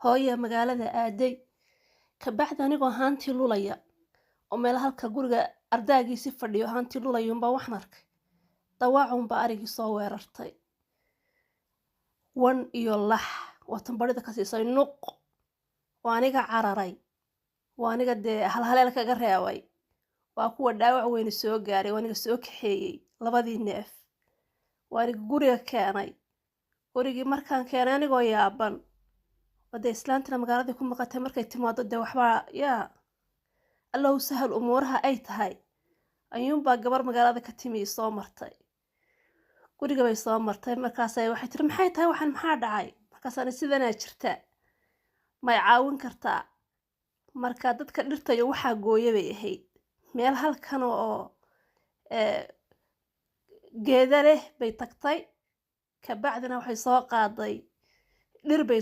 Hooya magaalada aaday. Kabacdi anigoo haantii lulaya oo meel halka guriga ardaagiisi fadhiyo haantii lulayuunbaa waxaan arkay dawaacunbaa arigii soo weerartay, wan iyo lax waa tanbarida ka siisay nuq. Waa aniga cararay, waa aniga dee halhaleel kaga reebay, waa kuwa dhaawac weyne soo gaaray. Waa aniga soo kaxeeyey labadii neef, waa aniga guriga keenay. Gurigii markaan keenay, anigoo yaaban oo dee islaantina magaaladii ku maqatay, markay timaado dee waxbaa yaa Allahu sahal umuuraha ay tahay, ayuunbaa gabar magaalada ka timi soo martay. Guriga bay soo martay. Markaasay waxay tiri, "Maxay tahay waxaan? Maxaa dhacay?" Markaasaana, "Sidanaa jirta, may caawin kartaa?" Marka dadka dhirtayo waxaa gooya bay ahayd. Meel halkan oo geeda leh bay tagtay. Kabacdina waxay soo qaaday dhir bay